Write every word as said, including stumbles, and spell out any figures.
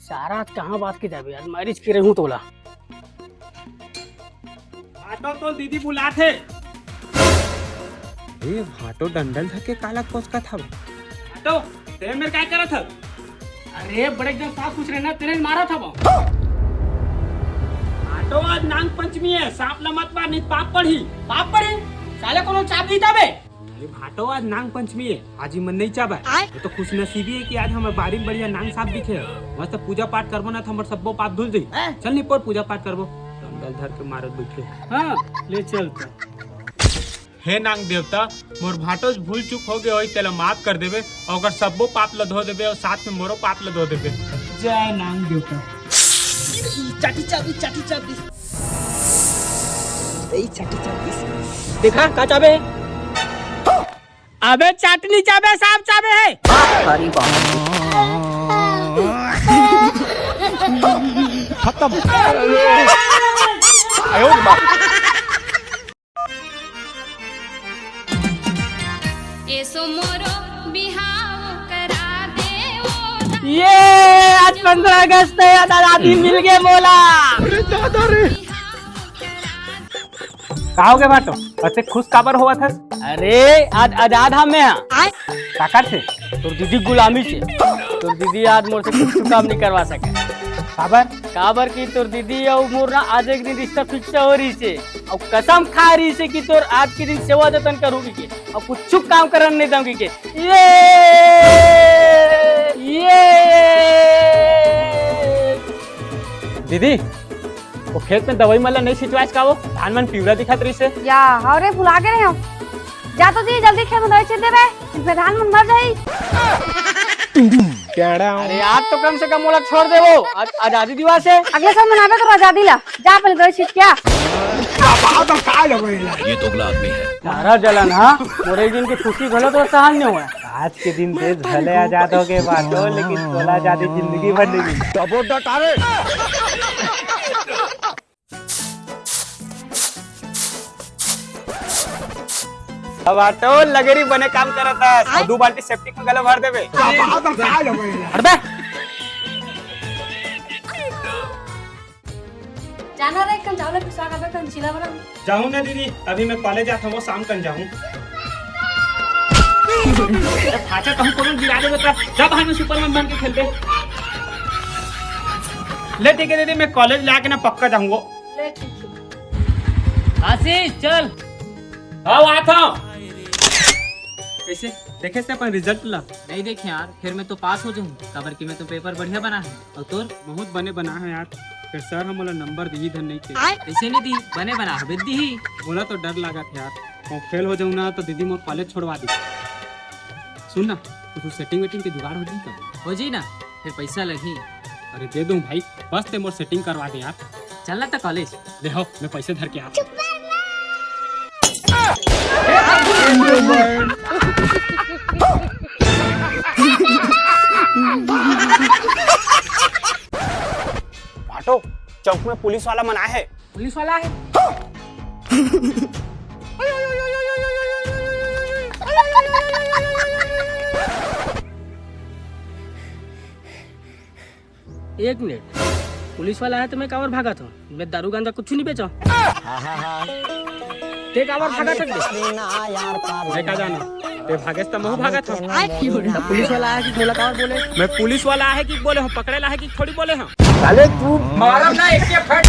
सारा आज कहाँ बात के जाबे यार, मारिच के रहूं तोला। भाटो, तोर दीदी बुलात हे। ए भाटो, डंडल धके काला कोसकत हव? भाटो, तें मेर काय करत हव? अरे बड़े एकदम साफ सुथरे ना, तेने मारत हव। भाटो, आज नांग पंचमी हे, सांप ल मत मार, नहीं पाप पड़ही। पाप पड़ही? साले कोनो चाब दिही तबे। अरे भाटो, आज नांग पंचमी हे, आज ही मन नहीं चाबय। आय। वो तो खुशनसीबी हे कि आज हमर बारी में बढ़िया नांग सांप दिखे हे। मस्त पूजा पाठ करबो ना, त हमर सब्बो पाप धुल जाही। हैं? चल निपोर, पूजा पाठ करबो। डंडल धर के मारत बइठे। हाँ, ले चल त। हे नांग देवता, मोर भाटो से भूल चूक हो गए होही, तेला माफ कर देबे, अउ ओकर सब्बो पाप ल धो देबे, अउ साथ में मोरो पाप ल धो देबे। जय नांग देवता। चाटी चाबी, चाटी चाबी। ए, चाटी चाबी। देखा, का चाबे हे? अबे, चाटनी चाबे, सांप चाबे हे। अरे बाप रे। खत्म। आयो रे बाप। एसो मोरो बिहाव करा दे ओ दा- ये आज पंद्रह अगस्त हे, आज आजादी मिल गे मोला। अरे दादा रे। का हो गे भाटो, अतेक खुश काबर होवत हस? अरे, आज आजाद हंव मैं हा। आय। काकर से? तोर दीदी गुलामी से। तोर दीदी आज मोर से कुछु काम नहीं करवा सके। काबर? काबर कि तोर दीदी अउ मोर ना आज एक दिन रिश्ता fix हो रहिसे। अउ कसम खा रहिसे कि तोर आज के दिन सेवा जतन करहूं कहिके, अउ कुछु काम करन नइ दंव कहिके। ये, ये। दीदी, वो खेत में दवाई मन ला नइ छिंचवायस का वो? धान मन पिवरा दिखत रहिसे। या, अरे भुला गे रहेंव। जा तो जी, जल्दी खेत में दवाई छिंच देबे, नहीं त धान मन मर जाही। अरे आज तो कम से कम मोला छोड़ दे वो, आज आजादी दिवस हे। अगले साल मनाबे करो आजादी ला, जा पहले दवाई छिंच के आ। ये दोगला आदमी है। मारा जलन, हाँ? मोर एक दिन के खुशी घलो तो सहन नइ होवय। आज के दिन देश भले आजाद हो गे भाटो, लेकिन तोला आजादी जिंदगी भर नइ मिली। अब भाटो लगेरी बने काम करत हस। अउ दू बाल्टी सेप्टिक में घलो भर देबे। हट बे। जाना रे, कन चावल पिसवा के कन चीला बना। जाहूं ना दीदी, अभी मैं कॉलेज जात हंव, शाम कन जाहूं। अरे फाचा कहूं कोनो गिरा देबे त, जा बाहर में सुपरमैन बन के खेल दे। ले ठीक हे दीदी, मैं कॉलेज ले आके ना पक्का जाहूं। ले ठीक हे। आशीष, चल। हाँ, आत हंव। कइसे? देखे से अपन रिजल्ट ला? नहीं देखे यार, फेर मैं तो पास हो जाहूं, काबर कि मैं तो पेपर बढ़िया बनाए हंव। अउ तोर? बहुत बने बनाए हंव यार, फेर सर ह मोला नंबर दिही धन नहीं के। कइसे नहीं दिही? बने बनाए हस, दिही। मोला तो डर लागत हे यार, कहूं फेल हो जाहूं ना तो दीदी मोर कॉलेज छोड़वा दिही। सुन ना, कुछु सेटिंग वेटिंग के जुगाड़ हो जाही का? हो जाही ना, फेर पइसा लगही। अरे दे दूं भाई, बस तें मोर सेटिंग करवा दे यार। चल ना त कॉलेज। ले हो, मैं पैसे धर के आत हंव। भाटो, चौक में पुलिस वाला मन आए हे। पुलिस वाला हे? एक मिनट, पुलिस वाला हे त मैं काबर भागत हंव? मैं दारू गांजा कुछु नहीं बेचंव। तें काबर भागत हस बे? मैं का जानंव, तें भागेस त महूं भागत हंव। त पुलिस वाला हे कि मोला काबर बोले? मैं पुलिस वाला हे कि बोले हंव, पकड़े ला हे कि थोड़ी बोले हंव। साले तू मारब ना एक के फट।